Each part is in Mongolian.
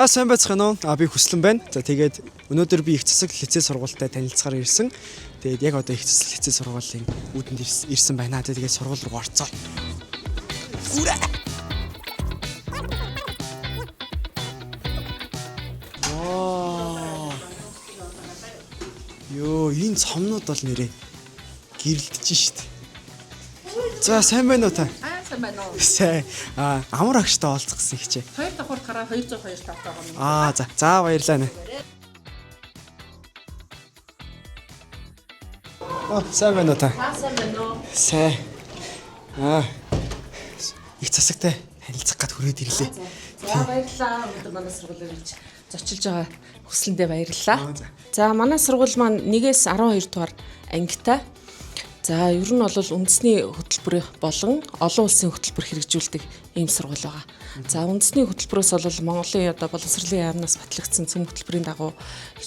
А сайн байцгаана уу? Би Хүслэн байна. За тэгээд өнөөдөр би их засаг лицей сургуультай танилцахаар ирсэн. Тэгээд яг одоо их засаг лицей сургуулийн үүдэнд ирсэн байна. Тэгээд сургууль руу орцоо. Үрэ. Вау. Йоо, энэ цомнууд бол нэрээ гэрэлтэж шít. За сайн байна уу та? Аа сайн байна уу? Сайн. Амар агштай уулзах гэсэн хичээ. Хоёр давхар гараа 202 тавтай байгаа юм. За. За баярлалаа нэ. Сайн байна уу та? Аа сайн байна уу? Сайн. Их засагтай танилцах гад хүрээд ирлээ. За баярлалаа. Өнөөдөр манай сургуулиар ирж зочилж байгаа хүслэндээ баярлалаа. За. За манай сургууль маань 1-ээс 12 дугаар ангитай. За ер нь бол үндэсний хөтөлбөр болон олон улсын хөтөлбөр хэрэгжүүлдэг ийм сургууль байгаа. За үндэсний хөтөлбөрөөс бол Монголын одоо боловсролын яамнаас батлагдсан цөм хөтөлбөрийн дагуу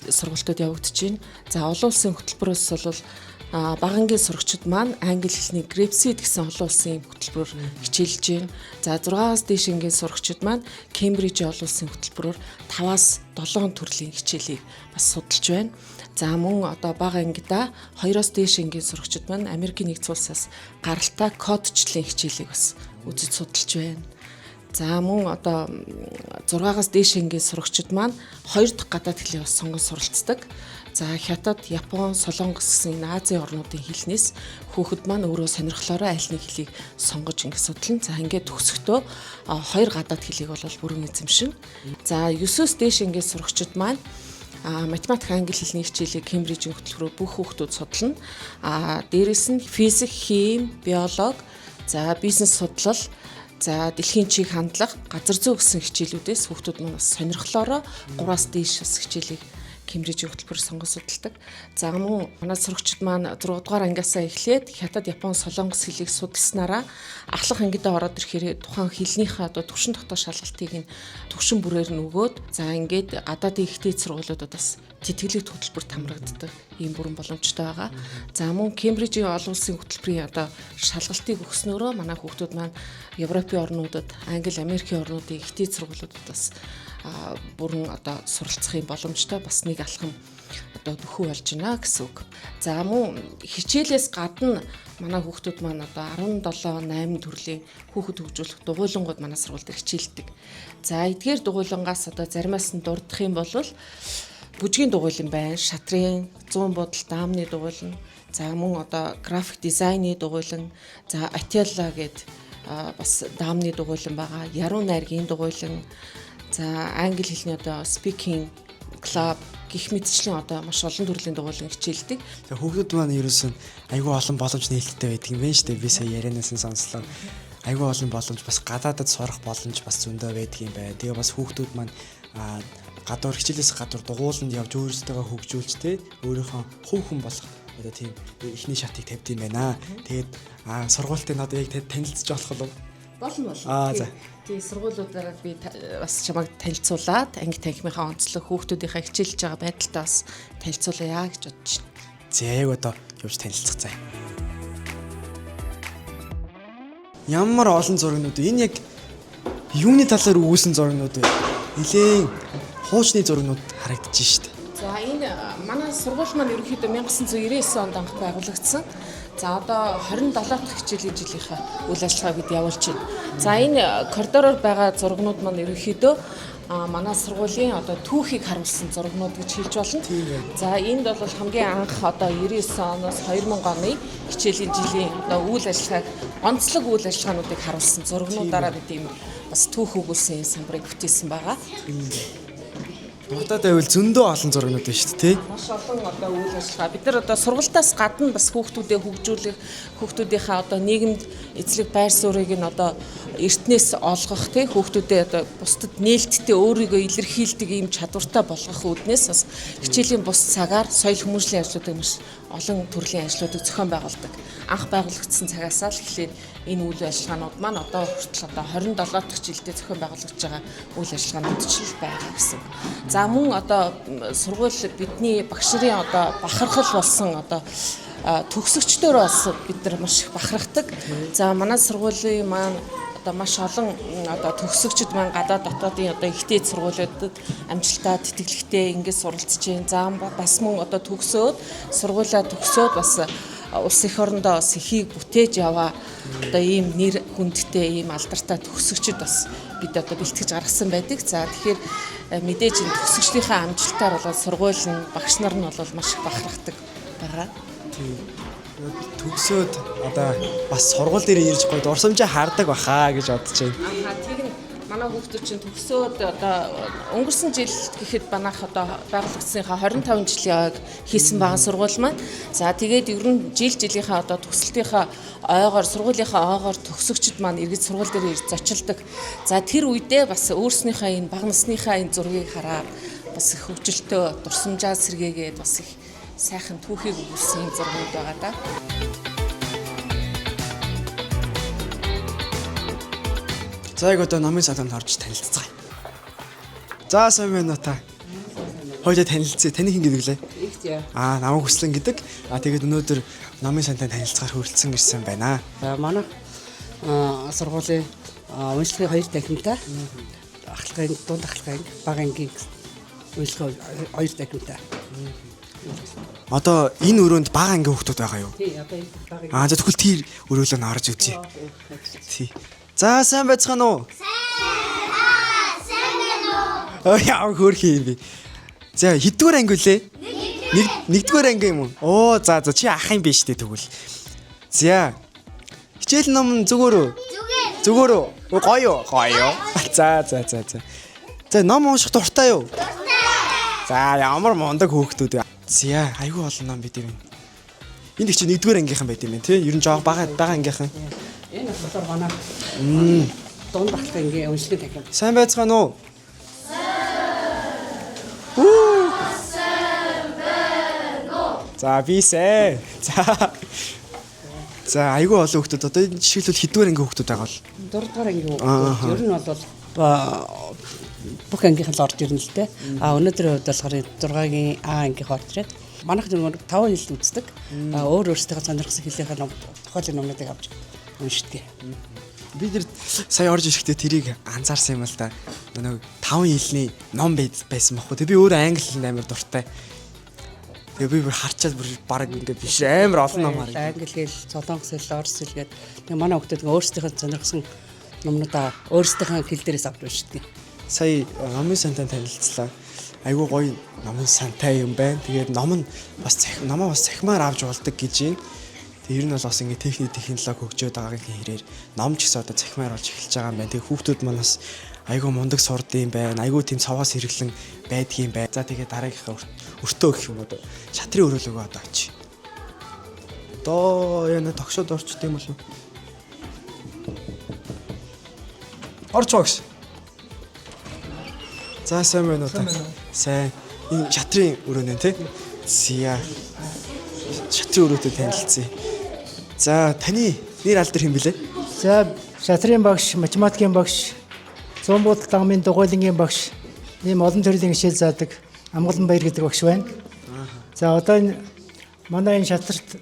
сургалтууд явагдаж байна. За олон улсын хөтөлбөрөөс бол бага ангийн сурагчид маань англи хэлний Грепсид гэсэн олон улсын хөтөлбөрөөр хичээлж байна. За 6-аас дээш ангийн сурагчид маань Кембрижийн олон улсын хөтөлбөрөөр 5-аас 7 төрлийн хичээлийг бас судалж байна. За мөн одоо бага ангидаа 2-оос дээш ангийн сурагчид маань Америкийн нэгдсэн улсаас гаралтай кодчлалын хичээлийг бас үзэж судалж байна. За мөн одоо 6-аас дээш ангийн сурагчид маань 2 дахь гадаад хэлийг бас сонгон суралцдаг. За Хятад, Япон, Солонгос гэсэн энэ Азийн орнуудын хэлнээс хүүхэд маань өөрөө сонирхлоороо аль нэг хэлийг сонгож ингэ судлана. За ингээд төгсөхдөө 2 гадаад хэлийг бол бүрэн эзэмшин. За 9-өөс дээш ангийн сурагчид маань математик, англи хэлний хичээлийг Кембрижийн хөтөлбөрөөр бүх хүүхдүүд судлана. Дээрэс нь физик, хими, биологи, за бизнес судлал, за дэлхийн чиг хандлага, газар зүй гэсэн хичээлүүдээс хүүхдүүд маань бас сонирхлоороо 3-аас дээш бас хичээлийг Кембрижийн хөтөлбөр сонгон судалдаг. За мөн манай сурагчид маань 6 дугаар ангиасаа эхлээд Хятад, Япон, Солонгос хэлийг судалснараа ахлах ангидаа ороод ирэхээр тухайн хэлнийхээ одоо түвшин дотоо шалгалтыг нь түвшин бүрээр нь өгөөд за ингээд гадаадын их дээд сургуулиудад бас тэтгэлэгт хөтөлбөрт хамрагддаг ийм бүрэн боломжтой байгаа. За мөн Кембрижийн олон улсын хөтөлбөрийн одоо шалгалтыг өгснөөрөө манай хүүхдүүд маань Европын орнуудад, Англи, Америкийн орнуудын их дээд сургуулиудад бас бүрэн одоо суралцах юм боломжтой бас нэг алхам одоо нөхөө болж байна гэсэн үг. За мөн хичээлээс гадна манай хүүхдүүд маань одоо 17 8 төрлийн хүүхэд хөгжүүлэх дугуйлангууд манай сургууль дээр хичээлдэг. За эдгээр дугуйлангаас одоо заримаас нь дурдах юм бол бүжгийн дугуйлан байна, шатрын 100 бодол даамны дугуйлан, за мөн одоо график дизайны дугуйлан, за Ателла гээд бас даамны дугуйлан байгаа, яруу найргийн дугуйлан, за англи хэлний одоо speaking club гэх мэтчлэн одоо маш олон төрлийн дугуйлан хичээлдэг. Тэгээ хүүхдүүд маань ерөөсөн айгүй олон боломж нээлттэй байдаг юм байна шүү дээ. Би сая ярианаас нь сонслоо. Айгүй олон боломж бас гадаадад сурах боломж бас зөндөө байдаг юм байна. Тэгээ бас хүүхдүүд маань гадуур хичээлээс гадуур дугууланд явж өөрсдөө хөгжүүлж те өөрийнхөө хувь хүн болох одоо тийм эхний шатыг тавьд юм байна. Тэгээд сургуультай нь одоо яг танилцж болох болов? Болно. За. Тийм сургуулиудаараа би бас чамайг танилцуулаад анги танхимынхаа онцлог хүүхдүүдийнхээ хичээлж байгаа байдалтай бас танилцуулъя гэж бодож байна. За яг одоо явж танилцах заа. Ямар олон зурагнууд вэ? Энэ яг юуны талаар өгүүлсэн зурагнууд вэ? Нилээн хуучны зурагнууд харагдаж шít. За энэ манай сургууль маань ерөнхийдөө 1999 онд анх байгуулагдсан. За одоо 27 дахь хичээлийн жилийнхаа үйл ажиллагааг бид явуулж байна. За энэ коридороор байгаа зурагнууд маань ерөнхийдөө манай сургуулийн одоо түүхийг харуулсан зурагнууд гэж хэлж болно. За энд бол хамгийн анх одоо 99 оноос 2000 оны хичээлийн жилийн одоо үйл ажиллагааг онцлог үйл ажиллагаануудыг харуулсан зурагнуудаараа бид ийм бас түүх өгүүлсэн ийм самбарыг бүтээсэн байгаа. Дурдаад байвал зөндөө олон зурагнууд байна шүү дээ, тий? Маш олон одоо үйл ажиллагаа. Бид нар одоо сургалтаас гадна бас хүүхдүүдээ хөгжүүлэх, хүүхдүүдийнхээ одоо нийгэмд эзлэх байр суурийг нь одоо эртнээс олгох, тий, хүүхдүүдээ одоо бусдад нээлттэй өөрийгөө илэрхийлдэг ийм чадвартай болгох үүднээс бас хичээлийн бус цагаар соёл хүмүүжлийн ажлуудыг маш олон төрлийн ажлуудыг зохион байгуулдаг. Анх байгуулагдсан цагаасаа л эхлээд энэ үйл ажиллагаанууд маань одоо хүртэл одоо 27 дахь жилдээ зохион байгуулагдж байгаа үйл ажиллагаанууд ч л байгаа гэсэн. За мөн одоо сургууль бидний багш нарын одоо бахархал болсон одоо төгсөгчдөр бас бид нар маш их бахархдаг. За манай сургуулийн маань Одоо маш олон одоо төгсөгчд маань гадаад дотоодын одоо ихтэй сургуулиудад амжилтаа тэтгэлэгтэй ингэж суралцж байна. За бас мөн одоо төгсөөд сургуулиа төгсөөд бас улс эх орондоо бас эхийг бүтээж яваа одоо ийм нэр хүндтэй, ийм алдартай төгсөгчд бас бид одоо бэлтгэж гаргасан байдаг. За тэгэхээр мэдээж энэ төгсөгчдийнхээ амжилтаар бол сургууль нь, багш нар нь бол маш их бахархдаг байгаа. Тийм. Төгсөөд одоо бас сургууль дээр ирж гоё дурсамжаа хардаг баха гэж бодож байна. Аа тийм, манай хүүхдүүд чинь төгсөөд одоо өнгөрсөн жил гэхэд манайх одоо байгуулагдсныхаа 25 жилийн ойг хийсэн байгаа сургууль маань. За тэгээд ер нь жил жилийнхаа одоо төгсөлтийнхаа ойгоор, сургуулийнхаа ойгоор төгсөгчд маань эргэж сургууль дээр ирж зочилдог. За тэр үедээ бас өөрснийхөө энэ бага насныхаа энэ зургийг хараад бас их хөвчлөлтөө дурсамжаа сэргээгээд бас их сайхан түүхийг өгүүлсэн зургууд байгаа да. За яг одоо номын салонд орж танилцгаая. За сайн байна уу та? Хоёулаа танилцъя. Таны хэн гэдэг лээ? Их яа. Аа, намайг Хүслэн гэдэг. Аа тэгээд өнөөдөр номын сантай танилцахаар хүрэлцэн ирсэн байна. За манай сургуулийн уншлагын хоёр дахинтай ахлагын, дунд ахлагын, бага ангийн уншлагын хоёр дахинтай. Одоо энэ өрөөнд бага ангийн хүүхдүүд байгаа юу? Тий, одоо энэ бага Аа, за тэгвэл тэр өрөөлөө нь орж үзье. Тий. За сайн байцгаана уу? Сайн байна уу? Оо яа хөөрхөн юм бэ. За хэддүгээр анги үлээ? Нэг нэгдүгээр анги юм уу? Оо за за чи ах юм биш үү тэгвэл. За. Хичээл ном нь зүгээр үү? Зүгээр. Зүгээр үү? Өө, гоё юу? Гоё юу? За за за за. За ном унших дуртай юу? Дуртай. За ямар мундаг хөөхтүүд вэ? За айгүй олон ном бид юм. Энд их чи нэгдүгээр ангийнхан байт юм байна тий? Ер нь жоох бага бага ангийнхан. Энэ болохоор манай дунд ахлагын ангийн уншлагын дахин. Сайн байцгаана уу? За би сайн. За. За айгүй олон хүүхдүүд одоо энэ жишээлбэл хэддүгээр ангийн хүүхдүүд байгаа бол Дөрөвдүгээр ангийн хүүхдүүд ер нь бол бүх ангийнхан л орж ирнэ л дээ. А өнөөдрийн хувьд болохоор 6-гийн А ангийнх орж ирээд манайх нөгөө 5 хэл үздэг. А өөр өөрсдийнхөө сонирхсан хэлийнхээ ном, тохиолын номнуудыг авч уншдаг. Би тэр сая орж ирэхдээ тэрийг анзаарсан юм л да. Нөгөө 5 хэлний ном байсан байхгүй. Тэг би өөрөө англи хэлэнд амар дуртай. Тэгээ би бүр харчаад бүр баг ингээд биш амар олон ном харагдав. Англи хэл, солонгос хэл, орос хэл гэдэг. Тэгээ манай хүүхдүүд өөрсдийнхөө сонирхсан номнуудаа өөрсдийнхөө хэл дээрээс авч уншдаг. Сая номын сантай танилцлаа. Айгүй гоё номын сантай юм байна. Тэгээд ном нь бас номоо бас цахимаар авч болдог гэж байна. Тэгээд ер нь бол бас ингээд техник технологи хөгжөөд байгаагийн хэрээр ном ч гэсэн одоо цахимаар болж эхэлж байгаа юм байна. Тэгээд хүүхдүүд маань бас айгүй мундаг сурд юм байна. Айгүй тийм цовоос хэрэглэн байдгийн байна. За тэгээд дараагийнхаа өртөө гэх юм уу шатрын өрөөлөгөө одоо очие. Одоо яна тогшоод орчт юм болов уу? Орч багш. За сайн байна уу та? Сайн. Энэ шатрын өрөө нэ тий? Зя. Шатрын өрөөтэй танилцъя. За таны нэр алдар хэн блэ? За шатрын багш, математикийн багш, Зуунбуудал дагмын дугуйлангийн багш, ийм олон төрлийн хичээл заадаг Амгалан Баяр гэдэг багш байна. За одоо энэ манай энэ шатрт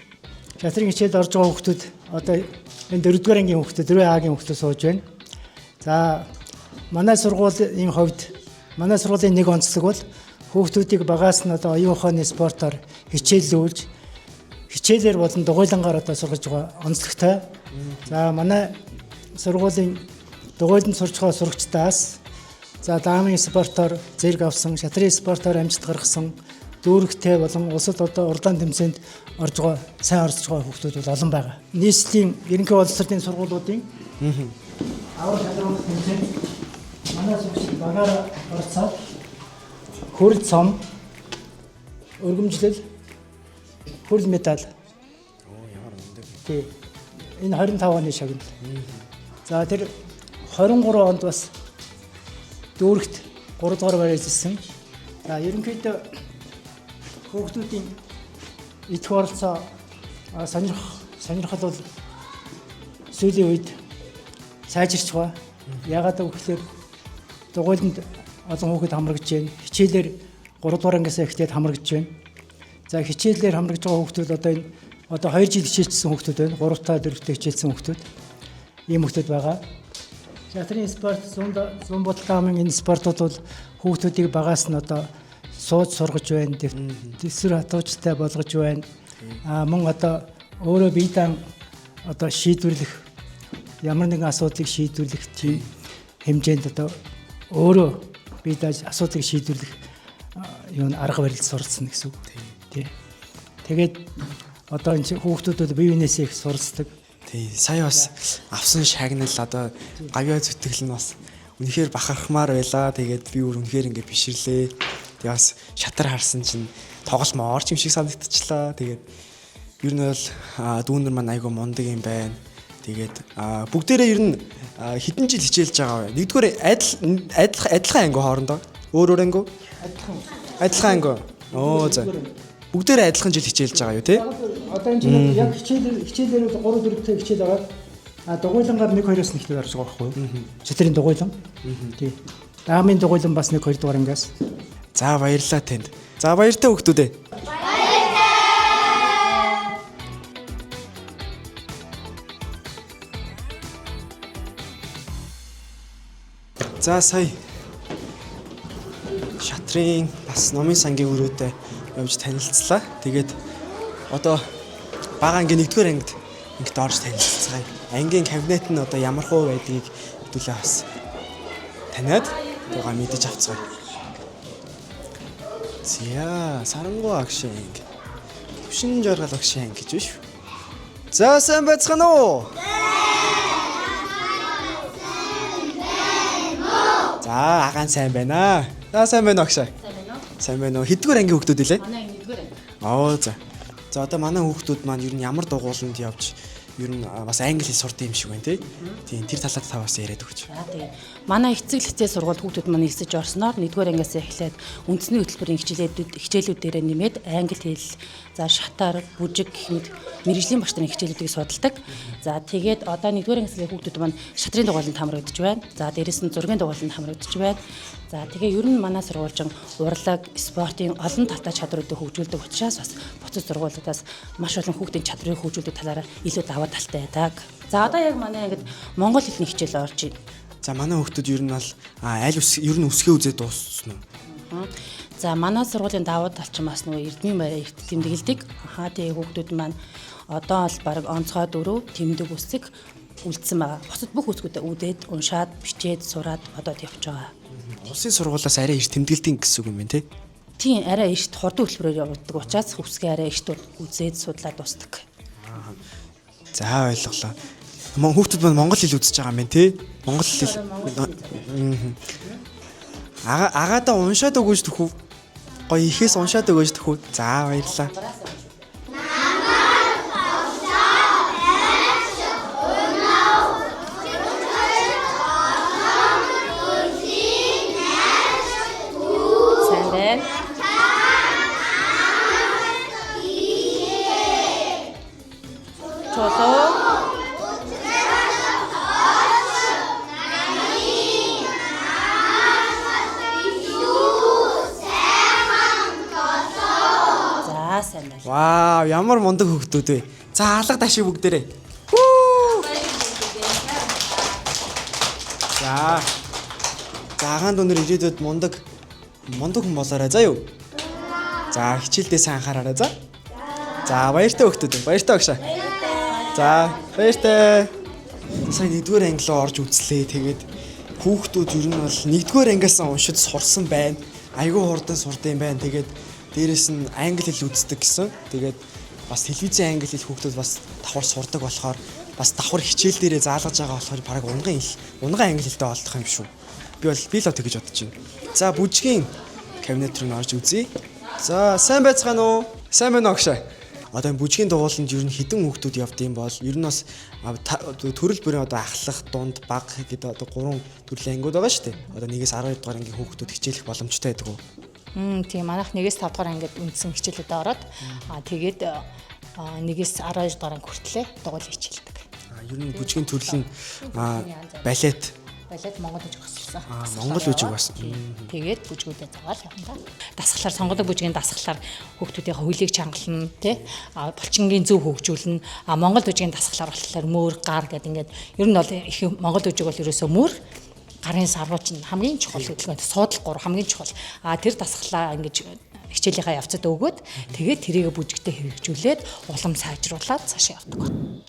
шатрын хичээлд орж байгаа хүүхдүүд одоо энэ дөрөвдүгээр ангийн хүүхдүүд, 4 А-гийн хүүхдүүд сууж байна. За манай сургуулийн хувьд манай сургуулийн нэг онцлог бол хүүхдүүдийг багаас нь одоо оюун ухааны спортоор хичээллүүлж хичээлээр болон дугуйлангаар одоо сургаж байгаа онцлогтой. За манай сургуулийн дугуйланд сурч байгаа сурагчдаас за даамын спортоор зэрэг авсан, шатрын спортоор амжилт гаргасан, дүүрэгтэй болон улсад одоо урдаан тэмцээнд орж байгаа, сайн оролцож байгаа хүүхдүүд бол олон байгаа. Нийслэлийн ерөнхий боловсролын сургуулиудын авар шалралт тэмцээнд манай сурагчид багаараа оролцоод хөрөл цом, өргөмжлөл, хөрөл медаль. Оо ямар мундаг. Тий. Энэ 25 оны шагнал. За тэр 23 онд бас дүүрэгт 3 дугаар байр эзэлсэн. За ерөнхийдөө хүүхдүүдийн идэх оролцоо сонирхол бол сүүлийн үед сайжирч байгаа. Яагаад гэвэл дугуйланд олон хүүхэд хамрагдж байна. Хичээлээр 3 дугаар ангиас эхлээд хамрагдж байна. За хичээлээр хамрагдж байгаа хүүхдүүд одоо энэ одоо 2 жил хичээлжсэн хүүхдүүд байна. 3 та 4 та хичээлсэн хүүхдүүд. Ийм хүүхдүүд байгаа. Шатрын спорт, зун будалдаамын энэ спортууд бол хүүхдүүдийг багаас нь одоо сууж сургаж байна, төсвөр хатуучтай болгож байна. А мөн одоо өөрөө бие даан одоо шийдвэрлэх, ямар нэгэн асуудлыг шийдвэрлэх тийм хэмжээнд одоо өөрөө бие дааж асуудлыг шийдвэрлэх юу арга барил суралцсан гэсэн үг. Тий. Тэгээд одоо энэ хүүхдүүд бол бие биенээсээ их суралцдаг. Тий, сая бас авсан шагнал одоо гавьяа зүтгэл нь бас үнэхээр бахархмаар байлаа. Тэгээд би өөр үнэхээр ингэ бишрлээ. Тэгээ бас шатар харсан чинь тоглолмоор ч юм шиг санагдчихлаа. Тэгээд ер нь бол дүүнер маань айгүй мундаг юм байна. Тэгээд бүгдээрээ ер нь хэдэн жил хичээлж байгаа вэ? Нэгдүгээр адил адилхан анги хоорондоо өөр өөр анги? Адилхан анги. Оо за. Бүгдээрээ адилхан жил хичээлж байгаа юу те? Одоо энэ чинь яг хичээлээр 3 4 хичээл байгаа. А дугуйлангаар 1 2-оос нэгтгэл орж байгаа байхгүй юу? Шатрын дугуйлан. Тий. Даамын дугуйлан бас 1 2 дугаар ангиас. За баярлалаа танд. За баяртай хүүхдүүд ээ. Баяртай. За сая шатрын бас номын сангийн өрөөтэй явж танилцлаа. Тэгээд одоо бага ангийн 1-р ангид ингээд орж танилцгаая. Ангийн кабинет нь одоо ямар хуу байдгийг хэдүүлээ бас таниад тугаа мэдэж авцгаая. За, сарангуй агшин анги. Төвшин жаргал агшин анги гэж биш. За, сайн байцгаана уу? За, агаан сайн байна. За, сайн байна уу агшаа? Сайн байна уу? Хэддүгээр ангийн хүүхдүүд илээ? Манай нэгдүгээр анги. Оо за. За одоо манай хүүхдүүд маань ер нь ямар дугууланд явж ер нь бас англи хэл сурд юм шиг байна тий. Тийм тэр талаар та бас яриад өгч. За тийм. Манай эцэг лицей сургуульд хүүхдүүд маань элсэж орсноор нэгдүгээр ангиас эхлээд үндэсний хөтөлбөрийн хичээлүүдээрээ нэмээд англи хэл, за шатар, бүжиг гэх мэт мэргэжлийн багш нарын хичээлүүдийг судалдаг. За тэгээд одоо нэгдүгээр ангиас хүүхдүүд маань шатрын дугуйланд хамрагдаж байна. За дээрэс нь зургийн дугуйланд хамрагдаж байна. За тэгээ ер нь манай сургуульчин урлаг, спортын олон талтай чадруудыг хөгжүүлдэг учраас бас буцад сургуулиудаас маш олон хүүхдийн чадрыг хөгжүүлдэг талаараа илүү даваа талтай байдаг. За одоо яг манай ангид монгол хэлний хичээл орж байна. За манай хүүхдүүд ер нь бол аль ус ер нь үсгээ үзээ дууссан уу? За манай сургуулийн давуу тал чинь бас нөгөө эрдмийн байраа эрт тэмдэглэдэг. Ахаа тэгээ хүүхдүүд маань одоо л баг онцгой дөрөв тэмдэг үсэг үлдсэн байгаа. Бусад бүх үсгүүдээ үдээд, уншаад, бичээд, сураад одоод явж байгаа. Улсын сургуулиас арай эрт тэмдэглэдэг гэсэн үг юм байна тий? Тийм, арай эрт хурдан хөтөлбөрөөр явуулдаг учраас үсгээ арай эрт үзээд судлаад дуустдаг. За ойлголоо. Хүүхдүүд маань монгол хэл үзэж байгаа юм байна тий? Монгол хэл. Агаадаа уншаад өгөөж төхүү. Гоё ихээс уншаад өгөөж төхүү. За баярлалаа. Сайн байна. Чулуу. За сайн байна. Вау, ямар мундаг хүүхдүүд вэ. За алга дашиг бүгдээрээ. За. За агаан дүүнер ирээдүйд мундаг хүн болоорой заа юу? За хичээлдээ сайн анхаараарай за. За баяртай хүүхдүүд. Баяртай багшаа. За баяртай. Сая нэгдүгээр анги руу орж үзлээ. Тэгээд хүүхдүүд ер нь бол нэгдүгээр ангиас уншиж сурсан байна. Айгүй хурдан сурд юм байна. Тэгээд дээрэс нь англи хэл үздэг гэсэн. Тэгээд бас телевизийн англи хэл хүүхдүүд бас давхар сурдаг болохоор бас давхар хичээл дээрээ заалгаж байгаа болохоор бараг унган англи хэлтэй олдох юм шүү. Би л тэгэж бодож байна. За бүжгийн кабинет руу орж үзье. За сайн байцгаана уу? Сайн байна уу агшаа? Одоо энэ бүжгийн дугууланд ер нь хэдэн хүүхдүүд явд юм бол ер нь бас төрөл бүрийн одоо ахлах, дунд, баг гэдэг одоо гурван төрлийн ангиуд байгаа шүү дээ. Одоо 1-ээс 12 дугаар ангийн хүүхдүүд хичээлэх боломжтой байдаг уу? Тийм, манайх 1-ээс 5 дугаар ангид үндсэн хичээлүүдэд ороод тэгээд 1-ээс 12 дугаар анги хүртлээ дугуйл хичээлдэг. Ер нь бүжгийн төрөл нь балет, Болоод Монгол бүжиг хосолсон. Аа, Монгол бүжиг бас. Тэгээд бүжгүүдээ зовоол явна да. Дасгалаар сонгодог бүжгийн дасгалаар хүүхдүүдийн хөлийг чангална тий. А булчингийн зөв хөгжүүлнэ. А Монгол бүжгийн дасгалаар болохоор мөр, гар гэдэг ингээд ер нь бол их Монгол бүжиг бол ерөөсөө мөр гарын сарвууч нь хамгийн чухал хөдөлгөөн суудал гур хамгийн чухал. А тэр дасгалаа ингэж хичээлийнхаа явцад өгөөд тэгээд тэрийг бүжигтэй хэрэгжүүлээд улам сайжруулад цаашаа явдаг байна.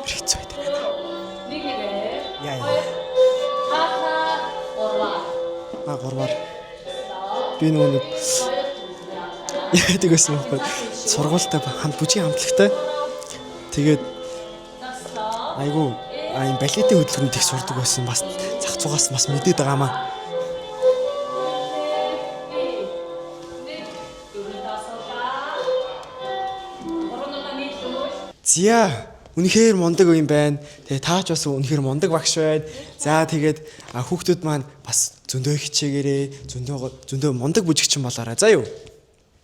Амар хэцүү байдаг байна. Яа яа. Аа гурваар. Би нөгөө нэг яадаг байсан байхгүй. Сургуультай хамт бүжгийн хамтлагтай. Тэгээд айгу а энэ балетын хөдөлгөөнд их сурдаг байсан. Бас зах зугаас бас мэдээд байгаа маа. Зя үнэхээр мундаг юм байна. Тэгээ таач бас үнэхээр мундаг багш байна. За тэгээд хүүхдүүд маань бас зөндөө хичээгээрээ зөндөө зөндөө мундаг бүжигчин болоорой. За юу.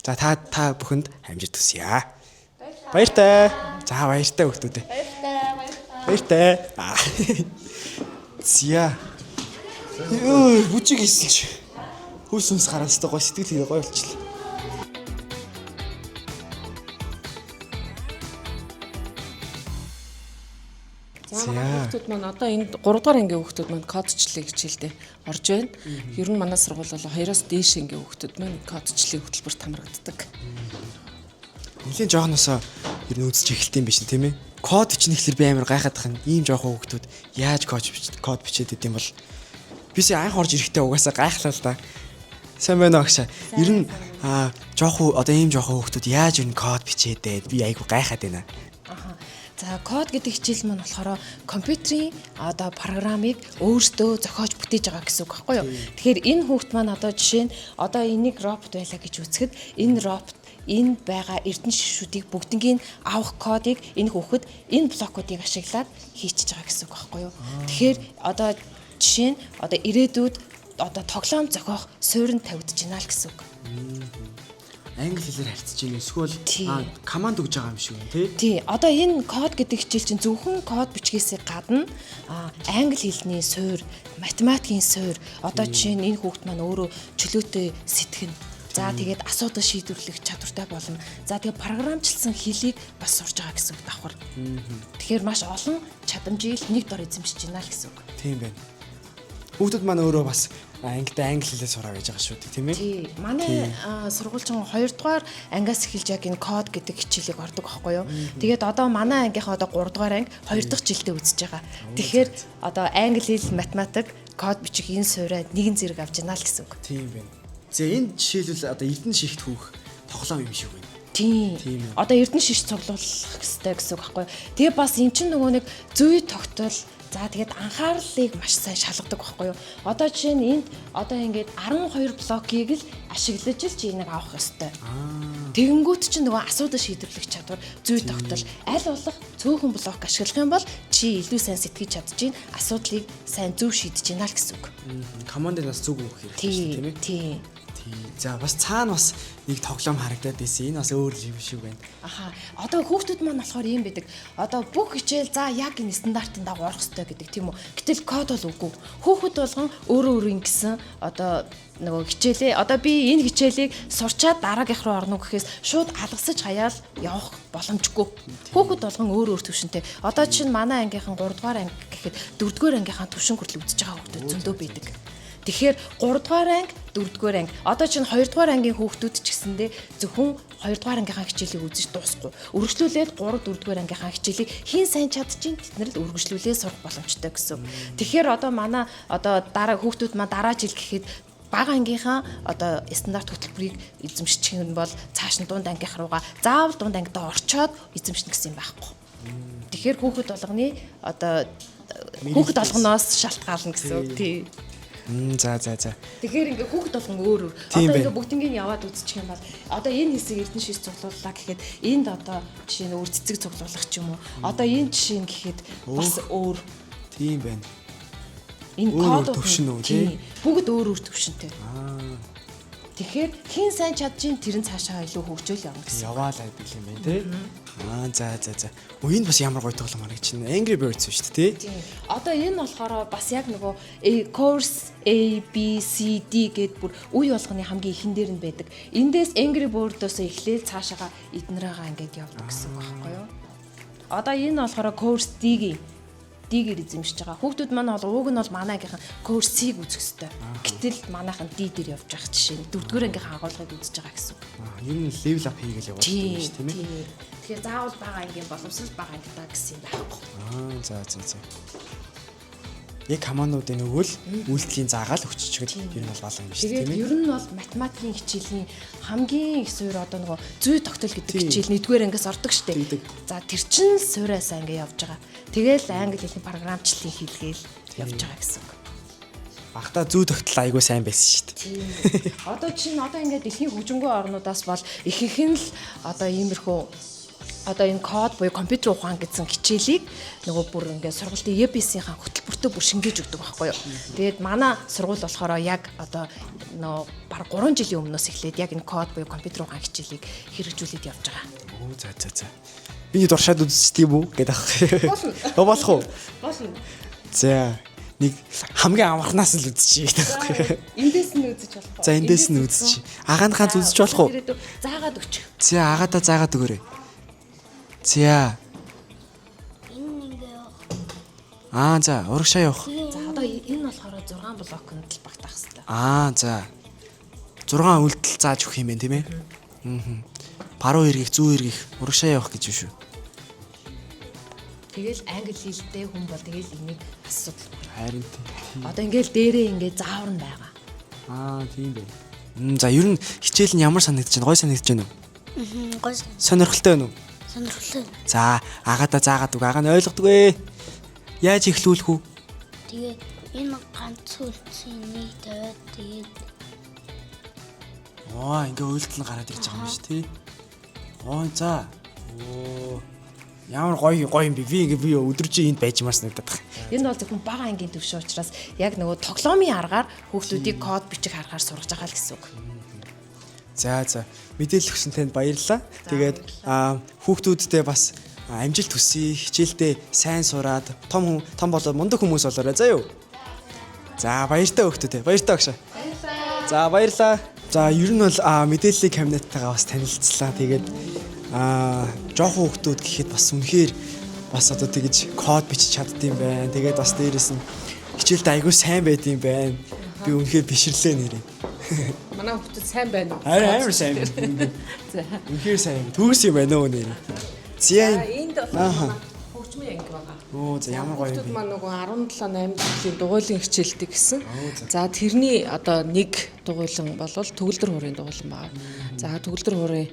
За та та бүхэнд амжилт хүсье. Баяртай. За баяртай хүүхдүүдээ. Баяртай. Баяртай. Зя. Йоо бүжиг хийсэн чи. Хүйс хүнс гараад өстой гой сэтгэл хийгээ гой болчихлоо. За манай хүүхдүүд маань одоо энд 3 дугаар ангийн хүүхдүүд маань кодчлалын хичээлдээ орж байна. Ер нь манай сургууль бол 2-оос дээш ангийн хүүхдүүд маань кодчлалын хөтөлбөрт хамрагддаг. Нэлийн жоохносоо ер нь үзэж эхэлт юм биш тийм ээ. Код бичнэ гэхэлэр би амар гайхаад тахын. Ийм жоохон хүүхдүүд яаж код бич код бичээд идэм бол би сая анх орж ирэхдээ угаасаа гайхлаа л да. Сайн байна уу агшаа. Ер нь аа жоохон одоо ийм жоохон хүүхдүүд яаж ер нь код бичээдээ би айгу гайхаад байна. Аха. За код гэдэг хичээл маань болохоор компьютерийн одоо программыг өөртөө зохиож бүтээж байгаа гэсэн үг байхгүй юу? Тэгэхээр энэ хүүхд маань одоо жишээ нь одоо энийг робот байлаа гэж үзэхэд энэ робот энэ байгаа эрдэнэ шишүүдийг бүгднгийн авах кодыг энэ хүүхэд энэ блокуудыг ашиглаад хийчихэж байгаа гэсэн үг байхгүй юу? Тэгэхээр одоо жишээ нь одоо ирээдүйд одоо тоглоом зохиох суурь нь тавигдаж байна л гэсэн үг. Англи хэлээр харьцаж байна. Эсвэл Тий. команд өгж байгаа юм шиг байна тий. Тий, одоо энэ код гэдэг хичээл чинь зөвхөн код бичгээсээ гадна англи хэлний суурь, математикийн суурь, одоо жишээ нь энэ хүүхд маань өөрөө чөлөөтэй сэтгэнэ. За тэгээд асуудал шийдвэрлэх чадвартай болно. За тэгээд програмчлсан хэлийг бас сурж байгаа гэсэн үг давхар. Тэгэхээр маш олон чадамжийг л нэг дор эзэмшиж байна л гэсэн үг. Тийм байна. Хүүхдүүд маань өөрөө бас ангидаа англи хэлээр сураа гэж байгаа шүү дээ тийм ээ. Тий. Манай сургуульчин 2 дугаар ангиас эхэлж яг энэ код гэдэг хичээлийг ордог байхгүй юу. Тэгээд одоо манай ангийнхаа одоо 3 дугаар анги 2 дахь жилдээ үзэж байгаа. Тэгэхээр одоо англи хэл, математик, код бичих энэ суурай нэгэн зэрэг авч байна л гэсэн үг. Тийм байна. За энэ жишээлбэл одоо Эрдэнэ шигт хүүх тоглоом юм шиг байна. Тийм. Тийм ээ. Одоо Эрдэнэ шиш цуглуулах хэрэгтэй гэсэн үг байхгүй юу. Тэгээ бас эн чинь нөгөө нэг зүй тогтол за тэгээд анхаарлыг маш сайн шалгадаг байхгүй юу. Одоо жишээ нь энд одоо ингээд 12 блокийг л ашиглаж л чи энийг авах ёстой. Тэгэнгүүт чинь нөгөө асуудал шийдвэрлэх чадвар, зүй тогтол аль болох цөөхөн блок ашиглах юм бол чи илүү сайн сэтгэж чадчихээн, асуудлыг сайн зөв шийдэж байна л гэсэн үг. Командыг бас зүг өгөх хэрэгтэй шүү дээ, тийм ээ. Тийм. Тий. За бас цаана бас нэг тоглоом харагдаад байсан. Энэ бас өөр юм шиг байна. Аха. Одоо хүүхдүүд маань болохоор ийм байдаг. Одоо бүх хичээл за яг энэ стандартын дагуу орох ёстой гэдэг тийм үү. Гэтэл код бол үгүй. Хүүхэд болгон өөрөө өөрөө ингэсэн одоо нөгөө хичээлээ одоо би энэ хичээлийг сурчаад дараагийнх руу орно гэхээс шууд алгасаж хаяал явах боломжгүй. Хүүхэд болгон өөр өөр төвшөнтэй. Одоо чинь манай ангийнхан 3 дугаар анги гэхэд 4 дугаар ангийнхаа төвшин хүртэл үзэж байгаа хүүхдүүд зөндөө байдаг. Тэгэхээр 3 дугаар анги, 4 дугаар анги. Одоо чинь 2 дугаар ангийн хүүхдүүд ч гэсэндээ зөвхөн 2 дугаар ангийнхаа хичээлийг үзэж дуусахгүй. Үргэлжлүүлээд 3 4 дугаар ангийнхаа хичээлийг хэн сайн чадчихин тэд нар л үргэлжлүүлээ сурах боломжтой гэсэн. Тэгэхээр одоо манай одоо дараа хүүхдүүд маань дараа жил гэхэд бага ангийнхаа одоо стандарт хөтөлбөрийг эзэмшчих юм бол цааш нь дунд ангийнх руугаа заавал дунд ангидаа орчоод эзэмшнэ гэсэн юм байхгүй. Тэгэхээр хүүхэд болгоны одоо хүүхэд болгоноос шалтгаална гэсэн үг тий. За за за. Тэгэхээр ингээ хүүхэд болгон өөр өөр. Одоо ингээ бүгднийг яваад үзчих юм бол одоо энэ хэсэг Эрдэнэ шиш цуглууллаа гэхэд энд одоо жишээ нь өөр цэцэг цуглуулах ч юм уу. Одоо энэ жишээ нь гэхэд бас өөр. Тийм байна. Энэ код төвшин үү тий? Бүгд өөр өөр төвшөнтэй. Тэгэхээр хэн сайн чадчихин тэр нь цаашаа илүү хөгжөөл явна гэсэн. Яваал байдаг юм байна тий. Аа за за за. Өө энэ бас ямар гоё тоглоом харагч чинь. Angry Birds шүү дээ тий. Одоо энэ болохоор бас яг нөгөө course A B C D гэд бүр үе болгоны хамгийн ихэн дээр нь байдаг. Эндээс Angry Bird-оос эхлээл цаашаага эднэрээгаа ингээд явдаг гэсэн үг байхгүй юу? Одоо энэ болохоор course D-гийн D-гээр эзэмшиж байгаа. Хүүхдүүд маань бол ууг нь бол манай ангийнхан course C-г үзэх ёстой. Гэтэл манайхан D дээр явж байгаа жишээ нь дөрөвдүгээр ангийнхан агуулгыг үзэж байгаа гэсэн үг. Ер нь level up хийгээл яваад байна шүү тийм ээ. Тэгэхээр заавал бага ангийн боломжтой бага ангидаа гэсэн юм байхгүй. Аа за за за. Яг командуудын нөгөө л үйлдэлийн заагаал өгччихэд ер нь бол балан юм шүү тийм ээ. Тэгээд ер нь бол математикийн хичээлийн хамгийн их суурь одоо нөгөө зүй тогтол гэдэг хичээл нэгдүгээр ангиас ордог шүү дээ. За тэр чинь л суураасаа ингэ явж байгаа. Тэгээл англи хэлний програмчлалын хийлгээл явж байгаа гэсэн үг. Багтаа зүй тогтол айгүй сайн байсан шүү дээ. Одоо чинь одоо ингээд дэлхийн хөгжингүй орнуудаас бол ихэнх нь л одоо иймэрхүү одоо энэ код буюу компьютер ухаан гэсэн хичээлийг нөгөө бүр ингээд сургуулийн EBS-ийн хөтөлбөртөө бүр шингээж өгдөг байхгүй юу. Тэгээд манай сургууль болохоор яг одоо нөгөө баг 3 жилийн өмнөөс эхлээд яг энэ код буюу компьютер ухаан хичээлийг хэрэгжүүлээд явж байгаа. Оо за за за. Миний дуршаад үзчих тийм үү гэдэг ах. Болно. Болох уу? Болно. За нэг хамгийн амархнаас л үзчихье гэдэг аахгүй. Эндээс нь үзэж болох уу? За эндээс нь үзчихье. Агаанхаа үзэж болох уу? Заагаад өгчих. За агаадаа заагаад өгөөрэй. За. Энэ ингээ явах. Аа за урагшаа явах. За одоо энэ болохоор 6 блокнд л багтаах хэрэгтэй. Аа за. 6 үйлдэл зааж өгөх юм байна тийм ээ. Аа. Баруун эргэх, зүүн эргэх, урагшаа явах гэж шүү. Тэгэл англи хэлтэй хүн бол тэгэл энийг асуудал. Харин тийм. Одоо ингээл дээрээ ингээ заавар нь байгаа. Аа тийм байх. За ер нь хичээл нь ямар санагдаж байна? Гой санагдаж байна уу? Аа гой. Сонирхолтой байна уу? Сонирхолтой. За агаадаа заагаад үг. Агаа нь ойлгодог ээ. Яаж эхлүүлэх үү? Тэгээ энэ ганц үлдсэн нэг тавиад тэгээд оо ингээ үйлдэл нь гараад ирж байгаа юм шиг тий. Оо за. Оо ямар гоё гоё юм бэ? Би ингээ би өдөржин энд байж юмар санагдаад байна. Энэ бол зөвхөн бага ангийн төвшин учраас яг нөгөө тоглоомын аргаар хүүхдүүдийг код бичих аргаар сургаж байгаа л гэсэн үг. За за мэдээлэл өгсөн танд баярлалаа. Тэгээд хүүхдүүддээ бас амжилт хүсье. Хичээлдээ сайн сураад том том болоод мундаг хүмүүс болоорой заа юу. За баяртай хүүхдүүдээ. Баяртай багшаа. Баярлалаа. За баярлалаа. За ер нь бол мэдээллийн кабинеттайгаа бас танилцлаа. Тэгээд жоохон хүүхдүүд гэхэд бас үнэхээр бас одоо тэгэж код бичиж чаддсан байна. Тэгээд бас дээрэс нь хичээлдээ айгүй сайн байдсан байна. Би үнэхээр бишрлээ нэрээ. Манай хүүхдүүд сайн байна уу? Амар сайн байна. За. Үнэхээр сайн. Төгс юм байна уу нэрээ. За энд болохоор хөгжмийн анги байгаа. Оо за ямар гоё юм бэ? бэ? Маань нөгөө 17 8 жилийн дугуйлын хичээлдэг гэсэн. За тэрний одоо нэг дугуйлан болвол төгөлдөр хуурын дугуйлан байгаа. За төгөлдөр хуурын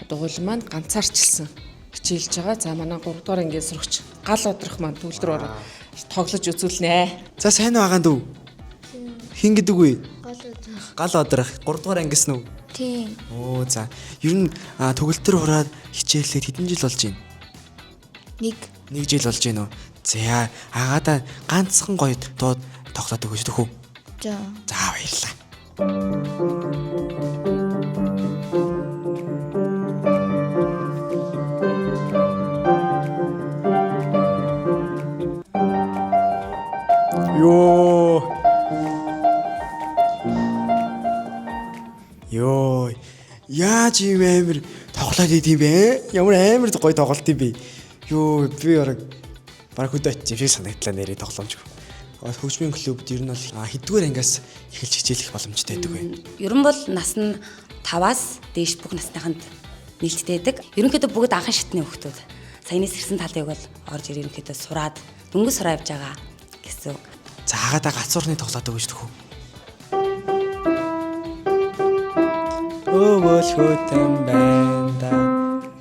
дугуйлан маань ганцаарчилсан хичээлж байгаа. За манай 3 дугаар ангийн сурагч гал одрох маань төгөлдөр хуураа тоглож үзүүлнэ. За сайн уу агаан дүү? Хин гэдэг вэ? Гал одрох. Гал одрох. 3 дугаар ангис нү? Тийм. Оо за. Ер нь төгөлдөр хураад хичээллээд хэдэн жил болж байна? Нэг. Нэг жил болж байна уу? За агаадаа ганцхан гоё дуу тоглоод өгөөч төхөө. За. За баярлалаа. Йоо. Йоо. Яаж юм амир тоглоод идэм бэ? Ямар амир гоё тоглолт юм бэ? Йоо, би бараг хөдөө очиж юм шиг санагдлаа нэрээ тоглоомч. Хөгжмийн клубд ер нь бол хэддүгээр ангиас эхэлж хичээлэх боломжтой байдаг вэ? Ер нь бол нас нь 5-аас дээш бүх насныханд нээлттэй байдаг. Ерөнхийдөө бүгд анхан шатны хүүхдүүд. Саяны сэрсэн талыг бол орж ир ерөнхийдөө сураад дөнгөж сураа явж байгаа гэсэн үг. За, хагаадаа гацуурны тоглоод өгч төхөө. Өвөлхөтэн байна да.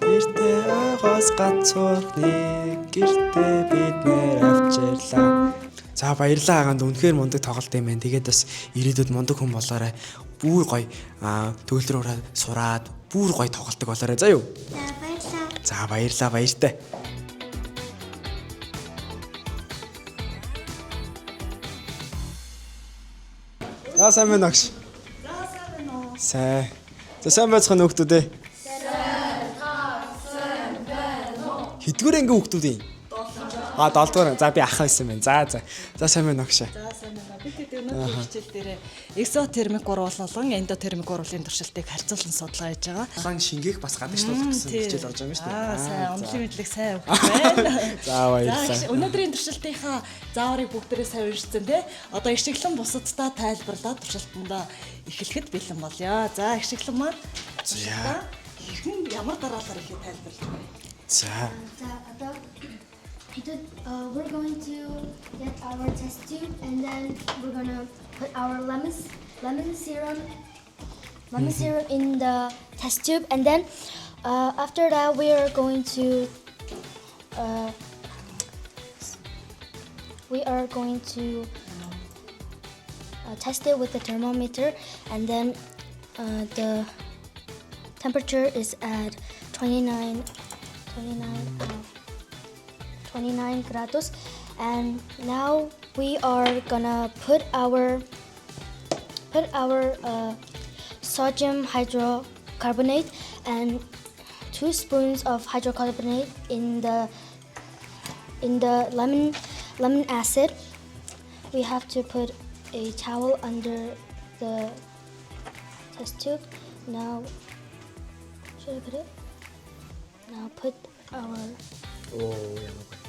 Гэртээ ойгоос гацуурны гэртээ бид нэр авчирлаа. За, баярлалаа агаанд, үнэхээр мундаг тоглолт юм байна. Тэгээд бас ирээдүйд мундаг хүн болоорой. Бүр гоё төгөлдрөөрөө сураад бүр гоё тоглолтог болоорой. За юу? За, баярлалаа. За, баярлалаа, баяртай. За, сайн байна огш. За, сайн байна уу? Сайн. За, сайн байцгаана хүүхдүүд ээ. Сайн байна уу? Хэддүгээр ангийн хүүхдүүд юм? А, 7 дугаар. За, би ах байсан байна. За за. За, сайн байна огш. За, сайн байна. Бид хэд өнөөдрийн хичээл дээр экзотермик уруул болон эндотермик уруулын туршилтыг харьцуулан судалгаа хийж байгаа. Улаан шингээх бас гадагшлуулах гэсэн хичээл орж байгаа юм шүү дээ. Аа, сайн. Онлын мэдлэг сайн өгч байна. За, баярлалаа. За, өнөөдрийн туршилтынхаа зааврыг бүгдээрээ сайн уншсан тий. Одоо ишиглэн бусаддаа тайлбарлаад туршилтандаа эхлэхэд бэлэн болъё. За, ишиглэн маань За. хэрхэн ямар дараалал ихэд тайлбарлах вэ? За. За, одоо we're going to get our test tube and then we're gonna put our lemon serum in the test tube, and then after that we are going to test it with the thermometer, and then the temperature is at 29 grados, and now we are gonna put our sodium hydrocarbonate and 2 spoons of hydrocarbonate in the lemon acid. We have to put a towel under the test tube. Now, should I put it? Now put our Оо, ямар гоё.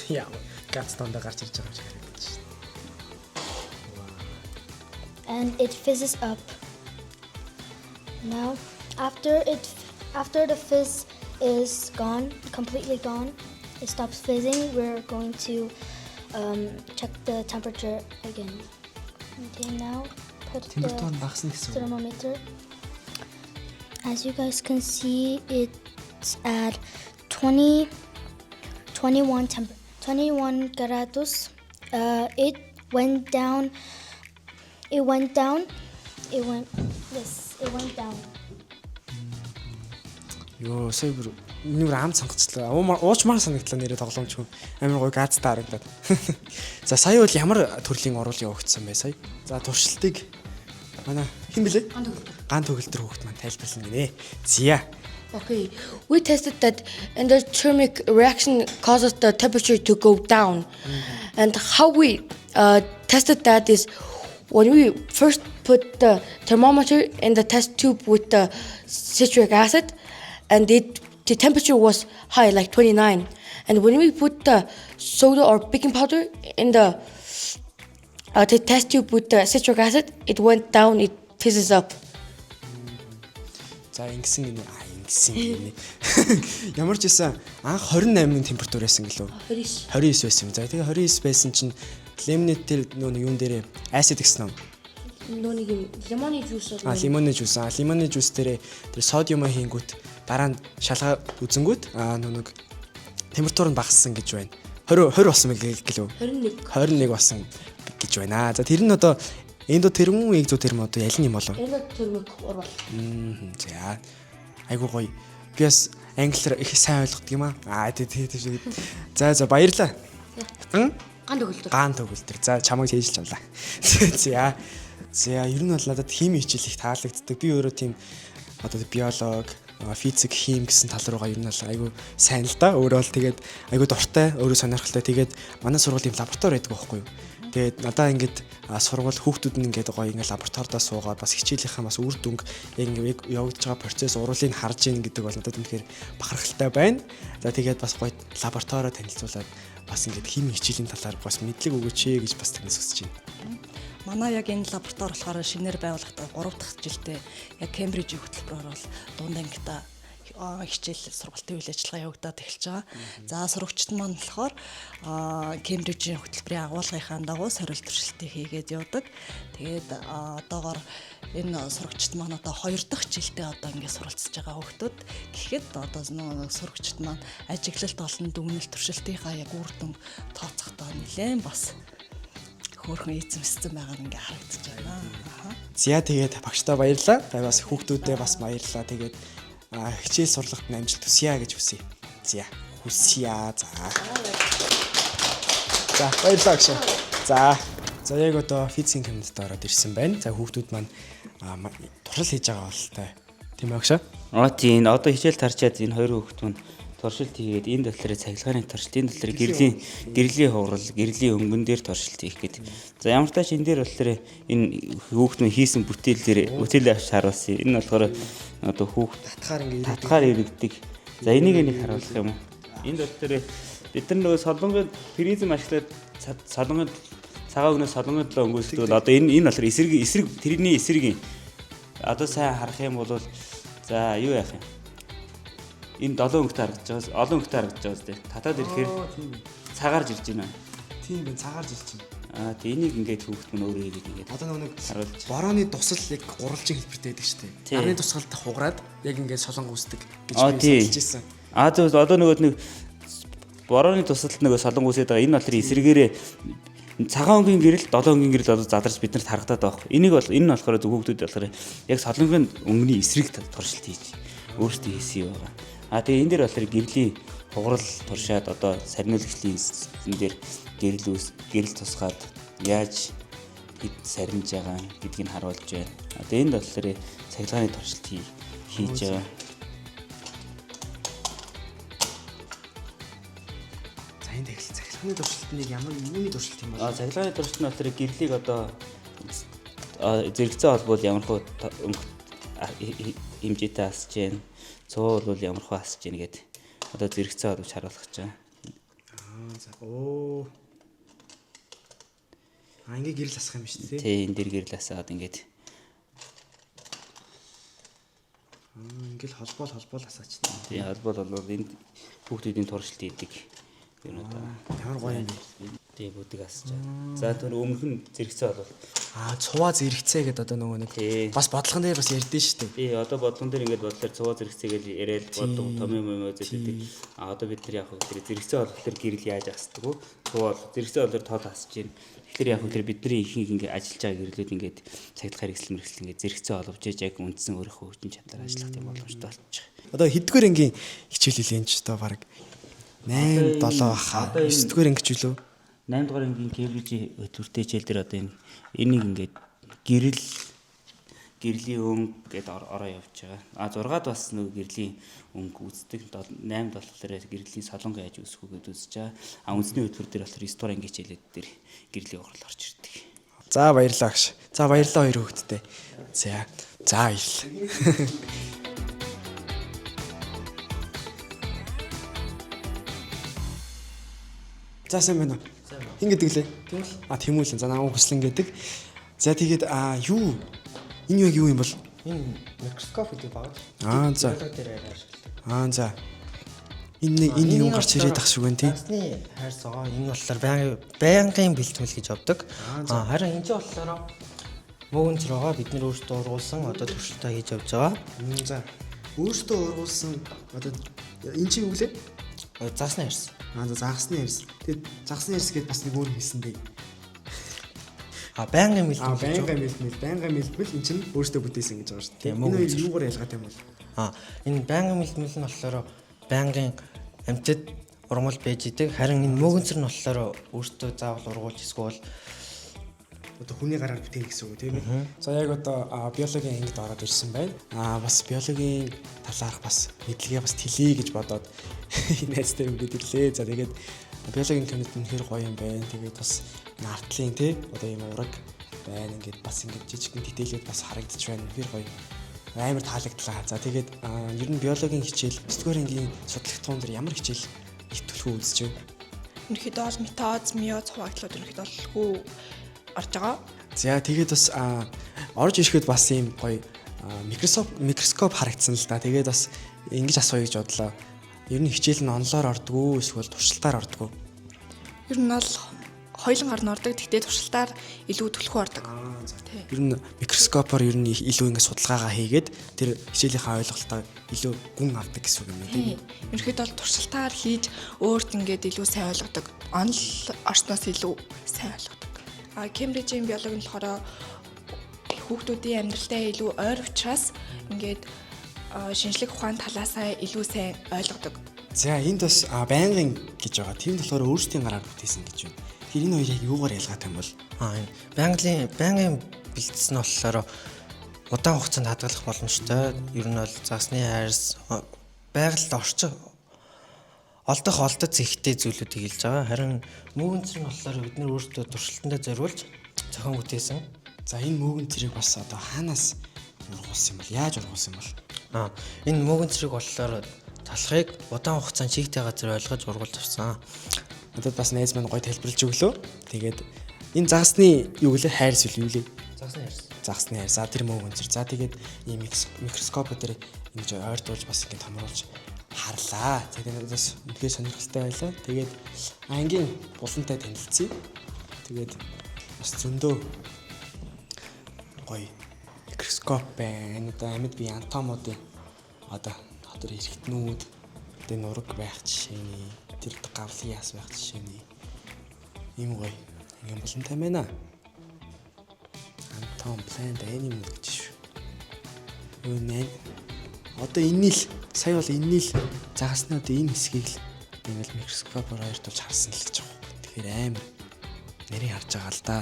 Ямар гац дондоо гарч ирж байгаа юм шиг харагдаж байна. And it fizzes up. Now, after the fizz is gone, completely gone, it stops fizzing. We're going to check the temperature again. Okay, now put the Температур нь багасна гэсэн үг. Thermometer. As you guys can see, it's at 20, 21 temp, 21 grados. It went down. It went down. It went. Yes, it went down. Йоо, сая бүр миний бүр ам цангацлаа. Уучмаар санагдлаа нэрээ тоглоомч хүн. Амар гоё газтай харагдаад. За, сая бол ямар төрлийн уруул явагдсан бэ сая? За, туршилтыг манай хэн блэ? Ган төгөлдөр. Ган төгөлдөр хүүхэд маань тайлбарлана гинэ. Зя. Okay, we tested that endothermic reaction causes the temperature to go down. And how we tested that is when we first put the thermometer in the test tube with the citric acid, and the temperature was high, like 29. And when we put the soda or baking powder in the test tube with the citric acid, it went down, it fizzes up. За, ингэсэн гинэ. А, ингэсэн гинэ. Ямар ч байсан анх 28 температур байсан гэлөө. 29. 29 байсан юм. За, тэгээ 29 байсан чинь lemon дээр нөө нэг юун дээрээ acid гэсэн үү? Нөө нэг юм лимоны juice. А, лимоны juice. А, лимоны juice дээрээ тэр содиумоо хийнгүүт дараа нь шалгаа үзэнгүүт нөө нэг температур нь багассан гэж байна. 20 20 болсон мэл гэлөө. 21. 21 болсон гэж байна. За, тэр нь одоо эндотерм үү, экзотерм одоо аль нь юм болов? Эндотермик урвал. За. Айгуу гоё. Би бас англиар их сайн ойлгодог юм аа. Аа, тий, тий, тий. За за, баярлаа. Хм? Ган төгөлдөр. Ган төгөлдөр. За, чамайг цээжилж авлаа. За. За, ер нь бол надад хими хичээл их таалагддаг. Би өөрөө тийм одоо биолог, физик, хим гэсэн тал руугаа ер нь бол айгүй сайн л да. Өөрөө бол тэгээд айгүй дуртай, өөрөө сонирхолтой. Тэгээд манай сургуулийн лаборатори байдаг байхгүй юу? Тэгээд надаа ингээд сургууль хүүхдүүд нь ингээд гоё ингээд лабораторидоо суугаад бас хичээлийнхаа бас үр дүнг яг ингээд явагдаж байгаа процесс уруулыг харж ийн гэдэг бол надад үнэхээр бахархалтай байна. За тэгээд бас гоё лабораторио танилцуулаад бас ингээд химийн хичээлийн талаар бас мэдлэг өгөөч ээ гэж бас танаас хүсэж байна. Манай яг энэ лаборатори болохоор шинээр байгуулагдаад 3 дахь жилдээ яг Кембрижийн хөтөлбөрөөр бол дунд ангита хичээл сургалтын үйл ажиллагаа явагдаад эхэлж байгаа. За сурагчид маань болохоор Кембрижийн хөтөлбөрийн агуулгынхаа дагуу сорилт туршилтыг хийгээд явдаг. Тэгээд одоогор энэ сурагчид маань одоо 2 дахь жилдээ одоо ингээд суралцж байгаа хүүхдүүд гэхэд одоо сурагчид маань ажиглалт болон дүгнэлт туршилтынхаа яг үр дүн тооцохдоо нэлээд бас хөөрхөн эзэмссэн байгаа нь ингээ харагдаж байна. За тэгээд багштай баярлалаа. Бас хүүхдүүдээ бас баярлалаа. Тэгээд хичээл сурлагт нь амжилт хүсье гэж хүсье. За хүсье. За. За баярлалаа гэж. За. За яг одоо физикийн кабинетд ороод ирсэн байна. За хүүхдүүд маань туршил хийж байгаа бололтой. Тийм ээ багшаа? Аа тийм, одоо хичээл тарчаад энэ хоёр хүүхэд маань туршилт хийгээд энд болохоор цахилгааны туршилт, энд болохоор гэрлийн хуврал, гэрлийн өнгөн дээр туршилт хийх гээд. За ямар тач энэ дээр болохоор энэ хүүхэд нь хийсэн бүтээл дээр бүтээл авч харуулсан. Энэ болохоор одоо хүүхэд татгаар ингээ татгаар иргэдэг. За энийг нэг харуулах юм уу? Энд болохоор бид нар нөгөө солонгын призм ашиглаад солонгын цагаан өнгөнөөс солонгын төлөө өнгөөсдөг бол одоо энэ болохоор эсрэг тэрний эсрэг. Одоо сайн харах юм бол за юу яах юм? Энэ 7 өнгөтэй харагдаж байгаа. Олон өнгөтэй харагдаж байгаа зү. Татаад ирэхээр цагаарж ирж байна. Тийм байна, цагаарж ирж байна. Аа тий, энийг ингээд хүүхэд мөн өөрөө хийгээд ингээд. Одоо нэг борооны тусал яг гурвалжин хэлбэртэй байдаг шүү дээ. Арны тусгалд хугараад яг ингээд солонго үүсдэг гэж би судалж ирсэн. Аа зөв, одоо нөгөө нэг борооны тусалд нөгөө солонго үүсээд байгаа. Энэ болохоор эсрэгээрээ цагаан өнгийн гэрэл, долоон өнгийн гэрэл одоо задарч биднэрт харагдаад байгаа. Энийг бол энэ нь болохоор зөв хүүхдүүд болохоор яг солонгын өнгөний эсрэг туршилт хийж өөрсдөө хийсэн юм байна. А тэгээ энэ дээр болохоор гэрлийн хугарал туршаад одоо сарниулагчлалын энэ дээр гэрэл үүс гэрэл тусгаад яаж хэд сарниж байгаа гэдгийг харуулж байна. Одоо энд болохоор цахилгааны туршилт хийж байгаа. За энэ цахилгааны туршилт нэг ямар юуны туршилт юм бэ? А цахилгааны туршилт нь болохоор гэрлийг одоо зэрэгцээ холбоул ямар хуу хэмжээтэй асж гэн, цуу бол ямар хуу асж гэн гэд одоо зэрэгцээ холбож харуулах гэж байгаа. Аа за оо. А ингээ гэрэл асах юм шүү дээ. Тий, энэ дэр гэрэл асаад ингээд. Ингээл холбоол асаач. Тий, холбоол бол энд хүүхдүүдийн туршилт хийдэг юмнууд байгаа. Ямар гоё юм бэ? Тий, бүдэг асч байгаа. За тэр өмнөх нь зэрэгцээ болвол аа цуваа зэрэгцээ гэдэг одоо нөгөө нэг бас бодлогон дээр бас ярьдэн шүү дээ. Тий, одоо бодлогон дээр ингээд бодлоор цуваа зэрэгцээ гэж яриад бодлого томьёо момьёо зэлдэг. А одоо бид нар яг тэр зэрэгцээ болохоор гэрэл яаж асдаг вэ? Цуваа бол зэрэгцээ болохоор тол асж гин. Тэгэхээр яг тэр бидний ихэнх ингээд ажиллаж байгаа гэрлүүд ингээд цахилгаан хэрэгсэл мэрэгсэл ингээд зэрэгцээ оловж яг үндсэн өөрийнхөө хүчин чадлаар ажиллах тийм боломжтой болчих. Одоо хэддүгээр ангийн хичээл хэлэн ч одоо баг 8 7 баха 9 дугаар анги ч үлээ. 8 дугаар ангийн Кембрижийн хөтөлбөртэй хичээл дээр одоо энийг ингээд гэрлийн өнгө гэдээ ороо явж байгаа. А 6-ад бас нөгөө гэрлийн өнгө үздэг. 8-д болохоор гэрлийн солонго яаж үүсэх үү гэдээ үзэж байгаа. А үндэсний хөтөлбөр дээр болохоор 9 дугаар ангийн хичээлүүд дээр гэрлийн урал орж ирдэг. За баярлалаа агш. За баярлалаа хоёр хүүхэдтэй. За баярлалаа. За сайн байна уу? Хин гэдэг лээ? Тэмүүл. А Тэмүүлэн. За намайг Хүслэн гэдэг. За тэгээд юу? Энэ яг юу юм бол? Энэ микроскоп гэдэг баг. Аа за. Дээр ашигладаг. Аа за. Энэ энэ юм гарч ирээд ах шиг байна тий. Загасны хайрц байгаа. Энэ болохоор байнгын бэлтгэл гэж явдаг. Аа харин энэ чинь болохоор мөөгөнцөр байгаа. Бид нэр өөрсдөө ургуулсан одоо туршилтаа хийж явж байгаа. За. Өөрсдөө ургуулсан одоо энэ чинь юу гэлээ? Загасны хайрц. Аа за загасны хайрц. Тэгээд загасны хайрц гэдээ бас нэг өөр хэлсэн дээ. А байнгын бэлтгэл. Байнгын бэлтгэл, байнгын бэлтгэл энэ чинь өөртөө бүтээсэн гэж байгаа шүү дээ. Энэ юугаар ялгаатай юм бол? А энэ байнгын бэлтгэл нь болохоор байнгын амьтад ургамал байж идэг. Харин энэ мөөгөнцөр нь болохоор өөртөө заавал ургуулж эсвэл одоо хүний гараар бүтээн гэсэн үг тийм ээ. За яг одоо биологийн ангид ороод ирсэн байна. Аа бас биологийн талаарх бас мэдлэгээ бас тэлье гэж бодоод найзтай өнгөд ирлээ. За тэгээд Биологийн кабинет үнэхээр гоё юм байна. Тэгээд бас энэ артлын тий одоо ийм ураг байна. Ингээд бас ингээд жижигхэн дэтээлүүд бас харагдчих байна. Үнэхээр гоё. Амар таалагдлаа. За, тэгээд ер нь биологийн хичээл 9 дугаар ангийн судлах дээр ямар хичээл их түлхүү үзэж байна? Ерөнхийдөө бол митоз, мейоз хуваагдлууд ерөнхийдөө бол хүү орж байгаа. За, тэгээд бас орж ирэхэд бас ийм гоё микроскоп харагдсан л да. Тэгээд бас ингэж асууя гэж бодлоо. Ер нь хичээл нь онлоор ордог уу эсвэл туршилтаар ордог уу? Ер нь бол хоёулангаар нь ордог. Гэхдээ туршилтаар илүү түлхүү ордог. Ер нь микроскопоор ер нь илүү ингэ судалгаагаа хийгээд тэр хичээлийнхаа ойлголтоо илүү гүн авдаг гэсэн үг юм байна, тийм. Ерөнхийдөө бол туршилтаар хийж өөрт ингээд илүү сайн ойлгодог. Онол орсноос илүү сайн ойлгодог. А Кембрижийн биологи нь болохоор хүүхдүүдийн амьдралтай илүү ойр учраас ингээд шинжлэх ухаан талаасаа илүү сайн ойлгодог. За, энд бас байнгын гэж байгаа. Тийм болохоор өөрсдийн гараар бүтээсэн гэж байна. Тэгэхээр энэ хоёр яг юугаар ялгаатай юм бол? Энэ байнгын бэлдсэн нь болохоор удаан хугацаанд хадгалах боломжтой. Ер нь бол загасны хайрс, байгальд орчин олдох олдоц ихтэй зүйлүүдийг хэлж байгаа. Харин мөөгөн цэрэг нь болохоор бид нэр өөрсдөө туршилтандаа зориулж зохион бүтээсэн. За, энэ мөөгөн цэрэг бас одоо хаанаас ургуулсан юм бол, яаж ургуулсан юм бол? Энэ мөөгөн цэрэг болохоор талхыг удаан хугацаанд чигтэй газар ойлгож ургуулж авсан. Надад бас найз маань гоё тайлбарлаж өглөө. Тэгээд энэ загасны юу гэлээ, хайрс юу лээ? Загасны хайрс. Загасны хайрс. За, тэр мөөгөн цэрэг. За, тэгээд ийм микроскоп дээр ингэж ойртуулж бас ингэ томруулж харлаа. Тэгээд надад бас үнэхээр сонирхолтой байлаа. Тэгээд ангийн булантай танилцъя. Тэгээд бас зөндөө гоё микроскоп байна. Одоо амьд бие анатомиудын одоо дотор хэрэгтнүүд, одоо нураг байх жишээний, тэр гавлын яс байх жишээний ийм гоё ангийн булантай байна. Anatomy, plant, animal гэж шүү. Өө нэ, одоо энэний л сая бол энэний л загасны одоо энэ хэсгийг л одоо ингээл микроскопоор ойртуулж харсан л гэж байгаа юм. Тэгэхээр амар нарийн харж байгаа л да.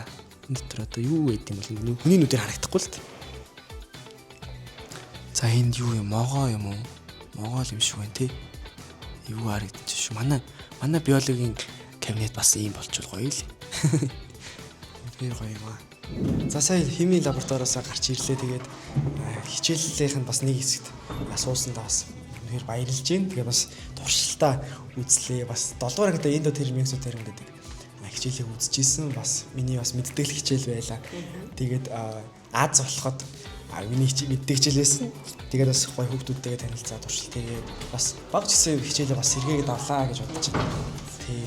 Энэ дотор одоо юу байд юм бол хүний нүдээр харагдахгүй л дээ. За, энд юу юм, могоо юм уу? Могоо л юм шиг байна тий. Юу харагдчих шүү. Манай биологийн кабинет бас ийм болчихвол гоё л. Тэр гоё юм аа. За, сая химийн лабораториоос гарч ирлээ. Тэгээд хичээллийнх нь бас нэг хэсэгт асуусандаа бас үнэхээр баярлж байна. Тэгээ бас туршилтаа үзлээ. Бас 7 дугаар ангид эндотерм, экзотерм гэдэг хичээлийг үзчихсэн. Бас миний бас мэддэг л хичээл байлаа. Тэгээд Аз болоход миний мэддэг хичээл байсан. Тэгээд бас гоё хүүхдүүдтэйгээ танилцаад, туршилт хийгээд, бас баг ч гэсэн хичээлээ бас сэргээгээд авлаа гэж бодож байна. Тий.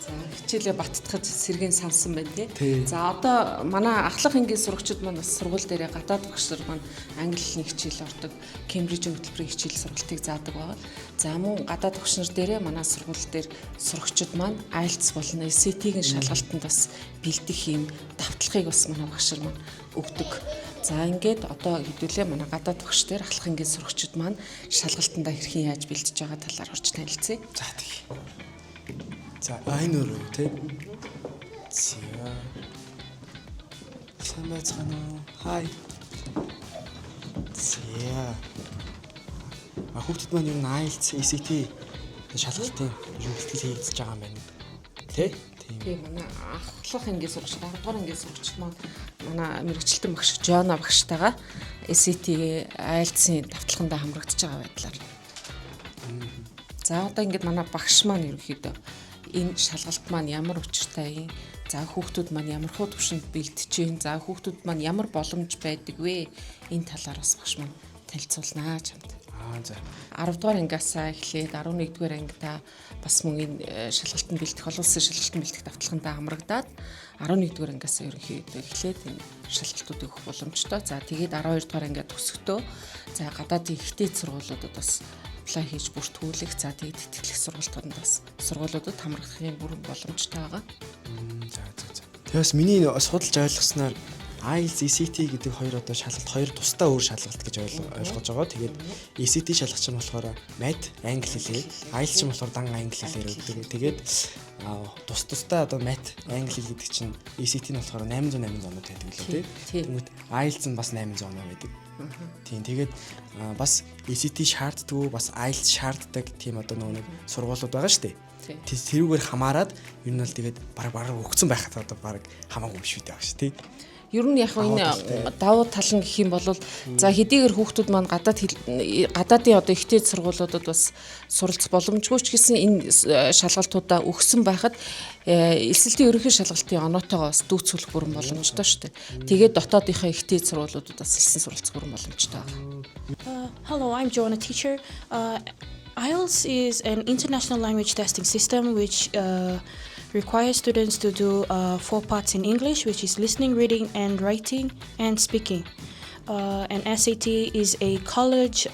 За, хичээлээ баттгаж сэргээн сансан байна тий. За, одоо манай ахлах ангийн сурагчид маань бас сургууль дээрээ гадаад багш нар маань англи хэлний хичээл ордог, Кембрижийн хөтөлбөрийн хичээл сургалтыг заадаг байгаа. За, мөн гадаад багш нар дээрээ манай сургууль дээр сурагчид маань IELTS болон SAT-ийн шалгалтанд бас бэлдэх юм давталгыг бас манай багш нар маань өгдөг. За, ингээд одоо хэдүүлээ манай гадаад багш дээр ахлах ангийн сурагчид маань шалгалтандаа хэрхэн яаж бэлдэж байгаа талаар орж танилцъя. За, тий. За, энэ өөрөө тий. За. Сайн байцгаана уу? Хай. За. А хүүхдүүд маань ер нь IELTS, SAT шалгалтын ер нь бэлтгэл хийгдэж байгаа юм байна. Тэ? Тийм. Тийм, манай ахлах ангийн сурагчид, 10 дугаар ангийн сурагчид маань манай мэргэжилтэн багш Жона багштайгаа SAT, IELTS-ийн давталгандаа хамрагдаж байгаа байдлаар. За, одоо ингээд манай багш маань ерөнхийдөө энэ шалгалт маань ямар учиртай юм? За, хүүхдүүд маань ямар хуу төвшөнд бэлдэж байна? За, хүүхдүүд маань ямар боломж байдаг вэ? Энэ талаар бас багш маань танилцуулнаа чамд. За. 10 дугаар ангиасаа эхлээд 11 дугаар ангидаа бас мөн энэ шалгалтанд бэлдэх, олон улсын шалгалтанд бэлдэх давталгандаа хамрагдаад 11 дугаар ангиасаа ерөнхийдөө эхлээд энэ шалгалтуудыг өгөх боломжтой. За, тэгээд 12 дугаар ангиа төгсөхдөө за гадаадын ихтэй сургуулиудад бас apply хийж бүртгүүлэх, за тэгээд тэтгэлэг сургалтанд бас сургуулиудад хамрагдахын бүрэн боломжтой байгаа. За. Тэгээс миний судалж ойлгосноор IELTS, SAT гэдэг хоёр одоо шалгалт хоёр тусдаа өөр шалгалт гэж ойлгож байгаа. Тэгээд SAT шалгах чинь болохоор мат англи хэлээр, IELTS чинь болохоор дан англи хэлээр өгдөг. Тэгээд тус тусдаа одоо мат англи хэл гэдэг чинь SAT нь болохоор 800 800 оноо байдаг лээ тий. Тэгмэд IELTS нь бас 800 оноо байдаг. Тийм, тэгээд бас SAT шаарддаггүй, бас IELTS шаарддаг тийм одоо нөгөө нэг сургуулиуд байгаа шүү дээ. Тэрүүгээр хамаарад ер нь бол тэгээд баг өгцөн байхад одоо баг хамаагүй юм шүү дээ багш, тий. Ер нь яг энэ давуу тал нь гэх юм бол за хэдийгээр хүүхдүүд маань гадаадын одоо их дээд сургуулиудад бас суралцах боломжгүй ч гэсэн энэ шалгалтуудаа өгсөн байхад элсэлтийн ерөнхий шалгалтын оноотойгоо бас дүүцүүлэх бүрэн боломжтой шүү дээ. Тэгээд дотоодынхоо их дээд сургуулиудад бас элсэн суралцах бүрэн боломжтой байна. Hello, I'm Joanna, teacher. IELTS is an international language testing system which requires students to do four parts in English, which is listening, reading, and writing, and speaking. And SAT is a college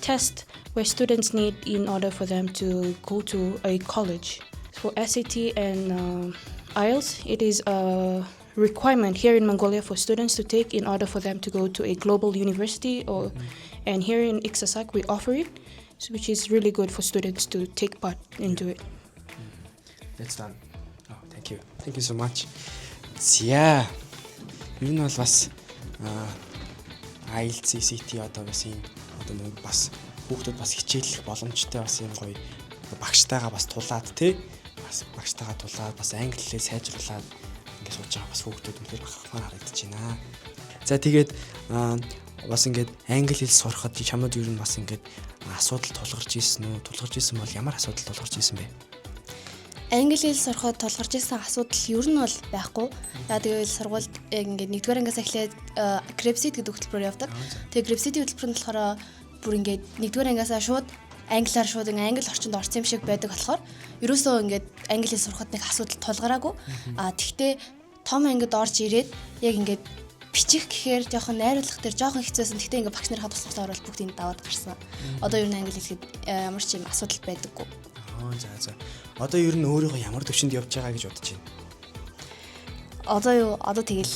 test where students need in order for them to go to a college. For SAT and IELTS, it is a requirement here in Mongolia for students to take in order for them to go to a global university or and here in Ikh Zasag we offer it, so which is really good for students to take part into it. That's done. Oh, thank you. Thank you so much. За. Ер нь бол бас IELTS, SAT одоо бас энэ одоо нэг бас хүүхдүүд бас хичээллэх боломжтой, бас юм гоё багштайгаа бас тулаад, тий, бас багштайгаа тулаад, бас англи хэлээ сайжруулад ингээд сууж байгаа бас хүүхдүүд үнэхээр бахархмаар харагдаж байна. За, тэгээд бас ингээд англи хэл сурахад чамд ер нь бас ингээд асуудал тулгарч ирсэн үү? Тулгарч ирсэн бол ямар асуудал тулгарч ирсэн бэ? Англи хэл сурахад тулгарч ирсэн асуудал ер нь бол байхгүй. Яа гэвэл сургуульд яг ингээд нэгдүгээр ангиас эхлээд Grepsid гэдэг хөтөлбөрөөр явдаг. Тэгээ Grepsid-ийн хөтөлбөр нь болохоор бүр ингээд нэгдүгээр ангиасаа шууд англиар, шууд ингээ англи орчинд орсон юм шиг байдаг болохоор ерөөсөө ингээд англи хэл сурахад нэг асуудал тулгараагүй. А тэгтээ том ангид орж ирээд яг ингээд бичих гэхээр жоохон найруулах дээр жоохон хэцүүсэн. Тэгтээ ингээ багш нарынхаа туслахлаар бол бүгдийг даваад гарсан. Одоо ер нь англи хэлэхэд ямар ч юм асуудал байдаггүй. Аа, за. Одоо ер нь өөрийгөө ямар төвшөнд явж байгаа гэж бодож байна? Одоо юу? Одоо тэгэл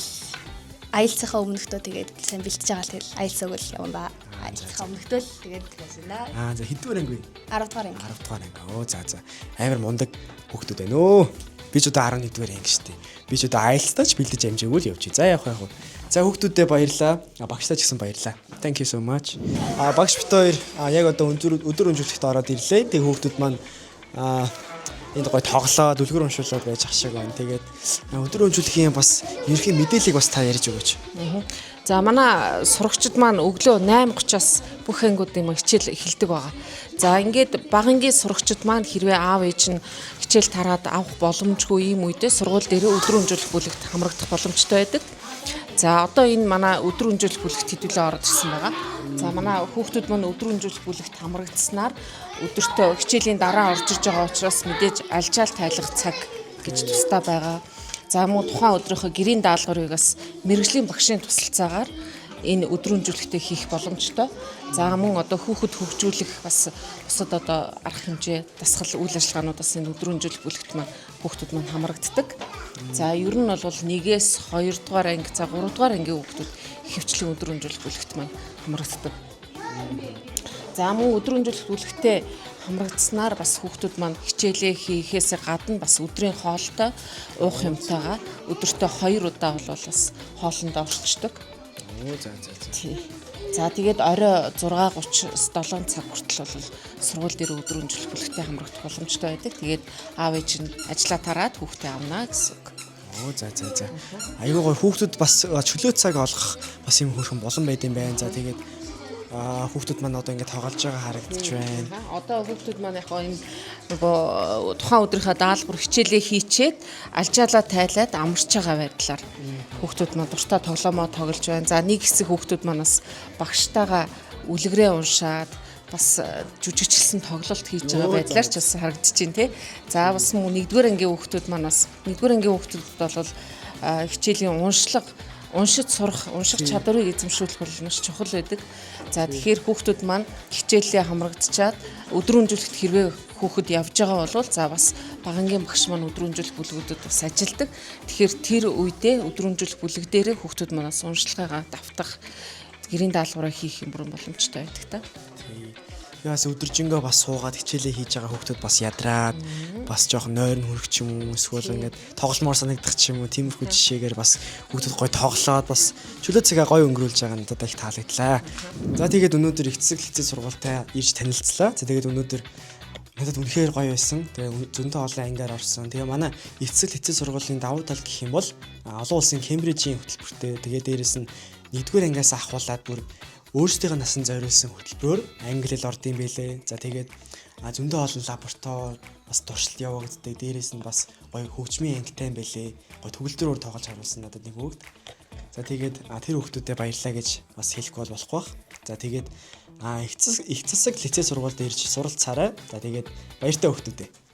IELTS-ынхаа өмнөхдөө тэгээд сайн бэлтэж байгаа л, тэгэл IELTS өгөл явна да. IELTS-ынхаа өмнөхдөө л тэгээд тэгсэн да. Аа, за, хэддүгээр анги вэ? 10 дугаар анги. 10 дугаар анги. Оо, за. Амар мундаг хүүхдүүд байна өө. Би ч одоо 11 дугаар анги шүү дээ. Би ч одоо IELTS-таа ч бэлдэж амжаагүй л явж. За, явах явах. За, хүүхдүүдээ баярлаа. Багштай ч гэсэн баярлаа. Thank you so much. А багш бид хоёр яг одоо өдөр өдөр өнжүүлэхт ороод ирлээ. Тэг хүүхдүүд маань энд гой тоглоод, үлгэр уншуулад байж ах шиг байна. Тэгээд өдөр өнжүүлэхийн бас ерөнхий мэдээллийг бас та ярьж өгөөч. За, манай сурагчид маань өглөө 8:30-аас бүх ангиудын маань хичээл эхэлдэг байгаа. За, ингээд бага ангийн сурагчид маань хэрвээ аав ээж нь хичээл тараад авах боломжгүй ийм үедээ сургууль дээрээ өдөр өнжүүлэх бүлэгт хамрагдах боломжтой байдаг. За, одоо энэ манай өдөр өнжүүлэх бүлэгт хэдүүлээ ороод ирсэн байгаа. За, манай хүүхдүүд маань өдөр өнжүүлэх бүлэгт хамрагдсанаар өдөртөө хичээлийн дараа орж иж байгаа учраас мэдээж алжаал тайлах цаг гэж тусдаа байгаа. За, мөн тухайн өдрийнхөө гэрийн даалгаврыг бас мэргэжлийн багшийн туслалцаагаар энэ өдөр өнжүүлэхдээ хийх боломжтой. За, мөн одоо хүүхэд хөгжүүлэх бас бусад одоо арга хэмжээ, дасгал үйл ажиллагаанууд бас энэ өдөр өнжүүлэх бүлэгт маань хүүхдүүд маань хамрагддаг. За, ер нь бол нэгээс 2 дугаар анги, за 3 дугаар ангийн хүүхдүүд ихэвчлэн өдөр өнжүүлэх бүлэгт маань хамрагддаг. За, мөн өдөр өнжүүлэх бүлэгтээ хамрагдсанаар бас хүүхдүүд маань хичээлээ хийхээс гадна бас өдрийн хоолтой, уух юмтайгаа өдөртөө 2 удаа бол бас хоолондоо орчдөг. Оо, за. Тий. За, тэгээд орой 6:30-аас 7 цаг хүртэл бол сургууль дээр өдөр өнжүүлэх бүлэгтээ хамрагдах боломжтой байдаг. Тэгээд аав ээж нь ажлаа тараад хүүхдээ авна гэсэн үг. Оо, за. Айгүй гоё, хүүхдүүд бас чөлөө цаг олгох бас юм хөөрхөн болон байд юм байна. За, тэгээд хүүхдүүд маань одоо ингээд тоглож байгаа харагдаж байна. Одоо хүүхдүүд маань яг энэ нөгөө тухайн өдрийнхөө даалгавар хичээлээ хийчээд, алжаалаа тайлаад амарч байгаа байдлаар хүүхдүүд маань дуртай тоглоомоо тоглож байна. За, нэг хэсэг хүүхдүүд маань бас багштайгаа үлгэрээ уншаад, бас жүжигчилсэн тоглолт хийж байгаа байдлаар ч бас харагдаж байна, тий. За, бас мөн нэгдүгээр ангийн хүүхдүүд маань, бас нэгдүгээр ангийн хүүхдүүд бол хичээлийн уншлага, уншиж сурах, унших чадварыг эзэмшүүлэх бол маш чухал байдаг. За, тэгэхээр хүүхдүүд маань хичээлээ хамрагдчаад өдөр өнжүүлэхт хэрвээ хүүхэд явж байгаа бол за бас бага ангийн багш маань өдөр өнжүүлэх бүлгүүдэд бас ажилладаг. Тэгэхээр тэр үедээ өдөр өнжүүлэх бүлэг дээрээ хүүхдүүд манаас уншлагаа давтах, гэрийн даалгавраа хийх юм бүрэн боломжтой байдаг та. Тий. Тэгээ бас өдөржингөө бас суугаад хичээлээ хийж байгаа хүүхдүүд бас ядраад бас жоохон нойрон хүрэх ч юм уу, эсвэл ингээд тогломоор санагдах ч юм уу, тиймэрхүү жишээгээр бас хүүхдүүд гоё тоглоод бас чөлөө цагаа гоё өнгөрүүлж байгаа нь надад их таалагдлаа. За, тэгээд өнөөдөр Их Цэцэслэг лицей сургуультай ирж танилцлаа. За, тэгээд өнөөдөр надад үнэхээр гоё байсан. Тэгээ зөндөө олон ангиар орсон. Тэгээ манай Их Цэцэслэг лицей сургуулийн давуу тал гэх юм бол олон улсын Кембрижийн хөтөлбөртэй. Тэгээ дээрэс нь нэгдүгээр ангиас ахуулаад бүр өөрсдийнхөө насанд зориулсан хөтөлбөрөөр англи хэл ордог юм билээ. За, тэгээд зөндөө олон лаборатори, бас туршилт явагддаг. Дээрээс нь бас гоё хөгжмийн ангитай юм билээ. Гоё төгөлдрөөр тоглож харуулсан надад нэг хүүхэд. За, тэгээд тэр хүүхдүүдэд баярлалаа гэж бас хэлэхгүй бол болохгүй бах. За, тэгээд Их Цэцэслэг лицей сургуульд ирж суралцаарай. За, тэгээд баяртай хүүхдүүдээ.